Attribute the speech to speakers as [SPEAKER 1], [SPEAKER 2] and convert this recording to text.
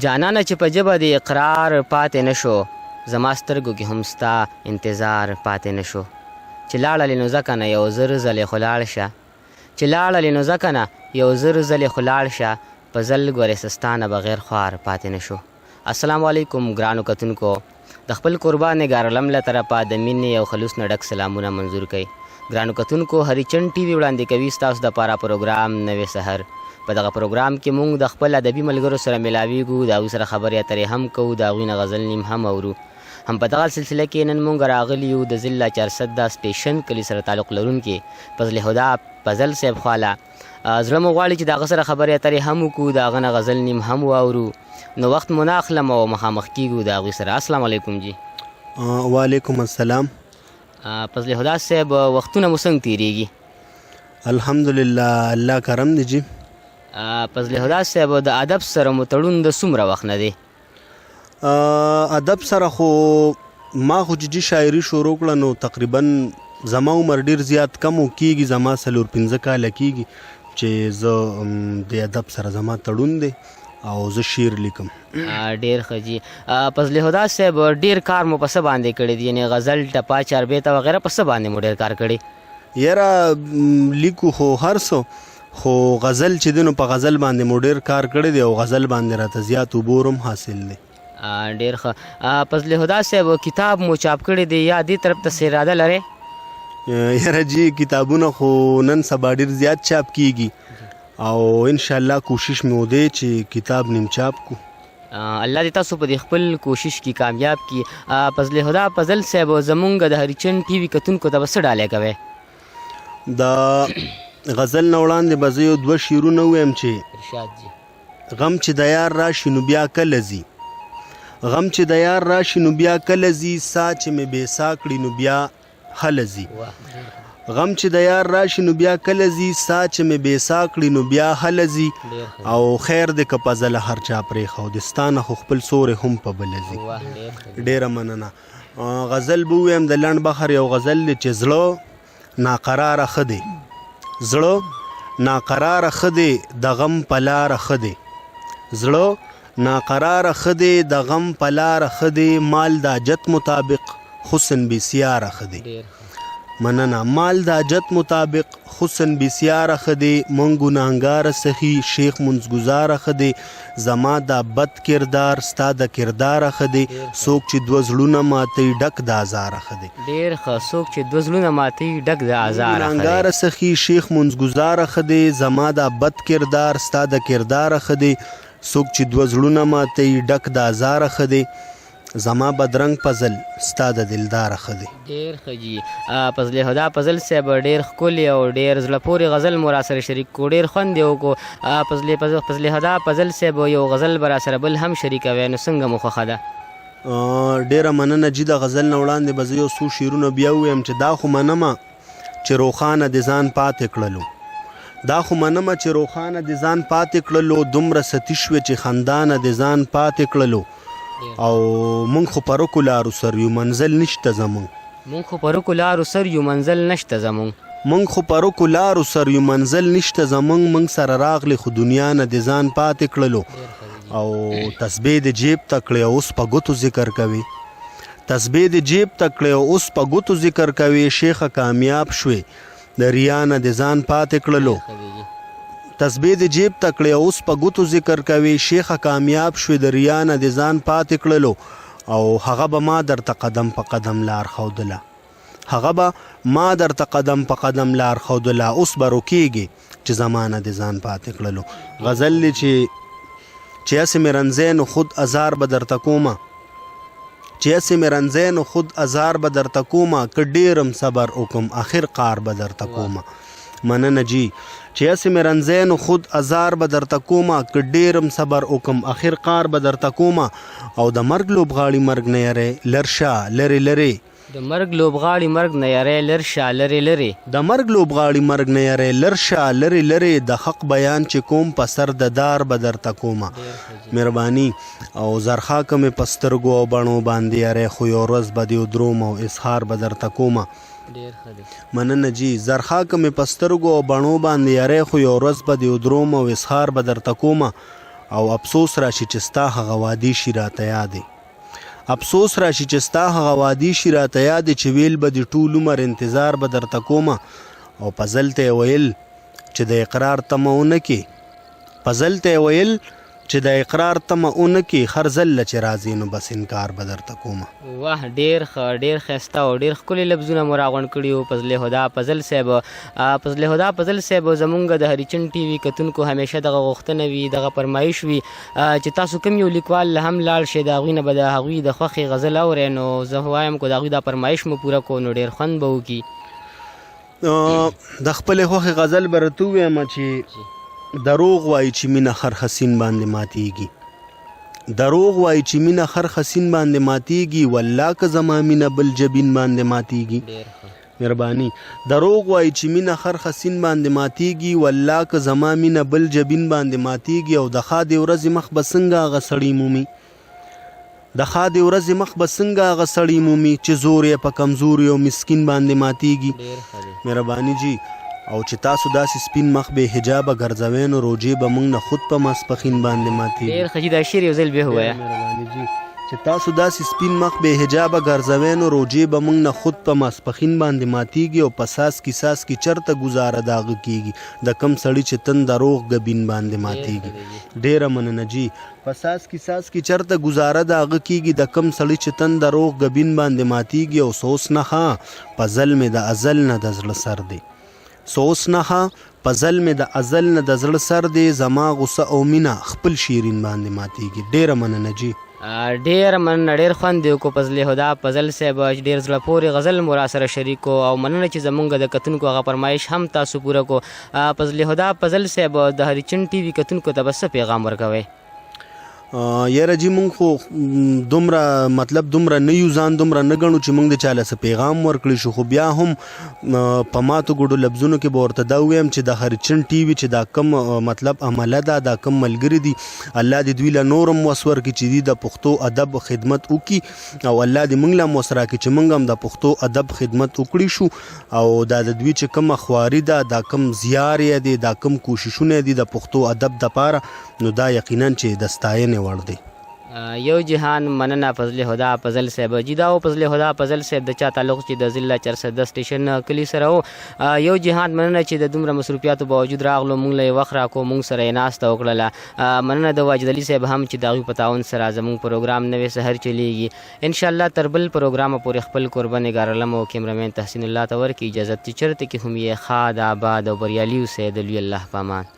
[SPEAKER 1] جانانه چې په ژبه دې اقرار پاتې نه شو، زما سترګو کې هم ستا انتظار پاتې نه شو. چې لاړلې نو ځه کنه یو زر ځلې خو لاړ شه، چې لاړلې نو ځه کنه یو زر ځلې خو لاړ شه، په ځل ګورې څه ستا نه بغیر خوار پاتې نه شو. السلام علیکم ګرانو کتونکو د خپل کوربه نګارعلم له طرفه د مینې او خلوص نه ډک سلامونه منظور کړئ. ګرانو کتونکو هریچند ټي وي وړاندې کوي ستاسو دپاره پروګرام نوی سحر. په دغه پروګرام کې مونږ د خپل ادبي ملګرو سره ملاویږو، د هغوی سره خبرې اترې هم کوو، د هغوی نه غزل نیم هم اورو. هم په دغه سلسله کې نن مونږ راغلي یو د ضلع چارسده سټیشن کلي سره تعلق لرونکي فضل هدا فضل صاحب خواله. زړه مو غواړي چې د هغه سره خبرې اترې هم وکړو، د هغه نه غزل نیم هم واورو. نو وخت مو نه اخلم او مخامخ کیږو د هغوی سره. السلام علیکم جی.
[SPEAKER 2] وعلیکم السلام.
[SPEAKER 1] فضل هدا صاحب وختونه مو څنګه تیریږي؟
[SPEAKER 2] الحمدلله الله کرم دی جی.
[SPEAKER 1] فضل هدا صاحب د ادب سره مو تړون د څومره وخت نه دی؟
[SPEAKER 2] ادب سره خو ما خو چې جی شاعري شروع کړه نو تقریبا زما عمر ډیر زیات کم و، کیږي زما 4-5 کاله کیږي چې زه د ادب سره زما تړون دی او زه شعر لیکم.
[SPEAKER 1] ډیر ښه جی. فضل هدا صاحب ډیر کار مو په څه باندې کړی دی، یعنی غزل، ټپه، چاربیته وغیره په څه باندې مو ډیر کار کړی؟
[SPEAKER 2] یاره لیکو خو هر څه، خو غزل چې دی نو په غزل باندې مو ډیر کار کړی دی او غزل باندې راته زیات عبور هم حاصل دی.
[SPEAKER 1] ډیر ښه. فضل هدا صاحب کتاب مو چاپ کړی دی یا دې طرف ته څه اراده لرئ؟
[SPEAKER 2] یاره جی کتابونه خو نن سبا ډیر زیات چاپ کیږي او ان شاء الله کوشش مې ودی چې کتاب نیم چاپ کو.
[SPEAKER 1] الله دې تاسو په دې خپل کوشش کې کامیاب کړي. فضل هدا فضل صاحب زمونږ د هریچند ټي وي کتونکو ته به څه ډالۍ کوئ؟
[SPEAKER 2] د غزل نه وړاندې به زه یو دوه شعرونه ووایم چې
[SPEAKER 1] ارشاد جی.
[SPEAKER 2] غم چې د یار راشي نو بیا کله ځي، غم چې د یار راشي نو بیا کله ځي، سا چې مې بې سا کړي نو بیا هله ځي. غم چې د یار راشي نو بیا کله ځي، سا چې مې بې سا کړي نو بیا هله ځي، او خیر دې که په ځله هر چا پرېښودې، ستا نه خو خپل سوری هم په بله ځي. ډېره مننه. غزل به ووایم، د لنډ بحر یو غزل دی چې زړه ناقراره ښه دی، زړه ناقراره ښه دی د غم په لاره ښه دی، زړه ناقراره ښه دی د غم په لاره ښه دی، مال د حاجت مطابق حسن بسیاره ښه دی. مننه. مال د حاجت مطابق حسن بسیاره ښه دی، مونږ ګناهګاره سخي شیخ منځګزاره ښه دی، زما دا بد کردار ستا د کرداره ښه دی، څوک چې دوه زړونه ماتوي ډک د ازاره ښه دی.
[SPEAKER 1] ډېر ښه. څوک چې دوه زړونه ماتوي ډک د ازاره ښه دی.
[SPEAKER 2] ګناهګاره سخي شیخ منځګزاره ښه دی، زما دا بد کردار ستا د کرداره ښه دی، څوک چې دوه زړونه ماتوي ډک د ازاره ښه دی، زما بدرنګ پزل ستا د دلداره ښه دی.
[SPEAKER 1] ډېر ښه جي فضل هدا فضل صاحب ډېر ښکلی او ډېر زړه پورې غزل مو راسره شریک کو، ډېر خوند یې وکړو. فضل هدا فضل صاحب یو غزل به راسره بل هم شریکوی، نو څنګه مو خوښه ده؟
[SPEAKER 2] ډېره مننه جي. د غزل نه وړاندې به زه یو څو شعرونه بیا ووایم چې دا خو منمه چې روښانه دې ځان پاتې کړلو، دا خو منمه چې روښانه دې ځان پاتې کړلو، دومره ستي شوې چې خندانه دې ځان پاتې کړلو، او مونږ خو په رکو لارو سر یو منزل نشته زمونږ.
[SPEAKER 1] مونږ خو په رکو لارو سر یو منزل نشته زمونږ.
[SPEAKER 2] مونږ خو په رکو لارو سر یو منزل نشته زمونږ، مونږ سره راغلې خو دنیا نه دې ځان پاتې کړلو، او تسبیح دې جیب ته کړې او اوس په ګوتو ذکر کوي، تسبیح دې جیب ته کړې او اوس په ګوتو ذکر کوي، شیخه کامیاب شوې د ریا نه دې ځان پاتې کړلو، تسبیح دې جیب ته کړې او اوس په ګوتو ذکر کوي، شیخه کامیاب شوې د ریا نه دې ځان پاتې کړلو، او هغه به ما درته قدم په قدم لار ښودله، هغه به ما درته قدم په قدم لار ښودله، اوس به رکیږې چې زما نه دې ځان پاتې کړلو. غزل دی چې چې هسې مې رنځی نو خود ازار به درته کومه، چې هسې مې رنځی نو خود ازار به درته کومه، که ډېرم صبر وکم اخر قار به درته کومه. مننه جی. چې هسې مې رنځی نو خود ازار به درته کومه، که ډېرم صبر وکم اخر قار به درته کومه، او د مرګ لوبغاړي مرګ نه یری لر شه لرې لرې.
[SPEAKER 1] د مرګ لوبغاړي مرګ نه یری لر شه لرې لرې.
[SPEAKER 2] د مرګ لوبغاړي مرګ نه یری لر شه لرې لرې، د حق بیان چې کوم په سر د دار به درته کومه. مهرباني. او زرخا که مې په سترګو او بڼو باندې یری خو یو ورځ به دې ودروم او اظهار به درته کومه. مننه جی. زرخا که مې په سترګو او بڼو باندې یری خو یو ورځ به دې ودروم او اظهار به درته کومه، او افسوس راشي چې ستا هغه وعدې شي راته یادې. افسوس راشي چې ستا هغه وعدې شي راته یادې چې ویل به دې ټول عمر انتظار به درته کومه او پزل ته یې ویل چې د اقرار تمه ونه کې. پزل ته یې ویل چې د اقرار تمه ونه کې، هر ځل له چې راځې نو بس انکار به درته کومه.
[SPEAKER 1] واه ډیر ښه ډیر ښایسته او ډیر ښکلي لفظونه مو راغونډ کړي وو فضل هدا فضل صاحب. فضل هدا فضل صاحب زمونږ د هریچن ټي وي کتونکو همیشه دغه غوښتنه وي، دغه فرمایش وي چې تاسو کوم یو لیکوال له هم لاړ شئ د هغوی نه به د هغوی د خوښې غزل اورئ، نو زه وایم که د هغوی دا فرمایش مو پوره کړو نو ډیر خوند به وکړي.
[SPEAKER 2] د خپلې خوښې غزل به راته ووایم چې دروغ وایي چې مینه خر حسین باندې ماتیږي، دروغ وایي چې مینه خر حسین باندې ماتیږي، والله که زما مینه بل جبین باندې ماتیږي. مهرباني. دروغ وایي چې مینه خر حسین باندې ماتیږي، والله که زما مینه بل جبین باندې ماتیږي، او د ښادې ورځې مخ به څنګه هغه سړی مومي، د ښادې ورځې مخ به څنګه هغه سړی مومي چې زور یې په کمزوري او مسکین باندې ماتیږي. مهرباني جی. او چې تاسو داسې سپین مخ بې حجابه ګرځوئ نو روژې به موږ نه خود په ماسپښین باندې ماتیږي.
[SPEAKER 1] ډېر ښه جي، دا شعر یو ځل بیا ووایه.
[SPEAKER 2] مهرباني جی. چې تاسو داسې سپین مخ بې حجابه ګرځوئ نو روژې به موږ نه خود په ماسپښین باندې ماتیږي، او په څاڅکي څاڅکي چرته ګوزاره د هغه کیږي د کوم سړي چې تن د روغ ګبین باندې ماتیږي. ډېره مننه جی. په څاڅکي څاڅکي چرته ګوزاره د هغه کیږي د کوم سړي چې تن د روغ ګبین باندې ماتیږي، او څه اوس نه ښه په ځل مې د ازل نه د زړه سر دی، څه اوس نه ښه په ځل مې د ازل نه د زړه سر دی، زما غوسه او مینه خپل شیرین باندې ماتیږي. ډیره مننه جی.
[SPEAKER 1] ډیره مننه، ډیر خوند دې وکړو فضل هدا فضل صاحب، ډیر زړه پورې غزل مو راسره شریک کو، او مننه چې زمونږ د کتونکو هغه فرمایش هم تاسو پوره کو. فضل هدا فضل صاحب د هریچن ټي وي کتونکو ته به څه پیغام ورکوئ؟
[SPEAKER 2] یاره جی مونږ خو دومره مطلب دومره نه یو، ځان دومره نه ګڼو چې مونږ د چاله څه پیغام ورکړی شو، خو بیا هم په ماتو ګوډو لفظونو کې به ورته دا ووایم چې د هریچن ټي وي چې دا کم مطلب عمله ده، دا کم ملګري دي، الله دې دوی له نور هم وس ورکړي چې دوی د پښتو ادب خدمت وکړي، او الله دې مونږ له هم وس راکړي چې مونږ هم د پښتو ادب خدمت وکړي شو، او دا د دوی چې کومه خواري ده، دا کوم زیار یې دی، دا کوم کوششونه دي د پښتو ادب دپاره، نو دا یقینا چې د ستاینې وړ دی.
[SPEAKER 1] یو جهان مننه فضل هدا فضل صاحب جی. دا و فضل هدا فضل صاحب د چا تعلق چې د ضلع چرسده سټیشن کلی سره و. یو جهان مننه چې د دومره مصروفیاتو باوجود راغلو، مونږ له یې وخت راکو، مونږ سره یې ناسته وکړله. مننه د واجد علي صاحب هم چې د هغوی په تعاون سره زمونږ پروګرام نوی سحر چلیږي. انشاءالله تر بل پروګرامه پورې خپل کوربه نګار علم او کیمرمین تحسین الله ته ورکړي اجازت چې چرته کې هم یې ښاد آباد او بریالي اوسئ. د لوی الله په امان.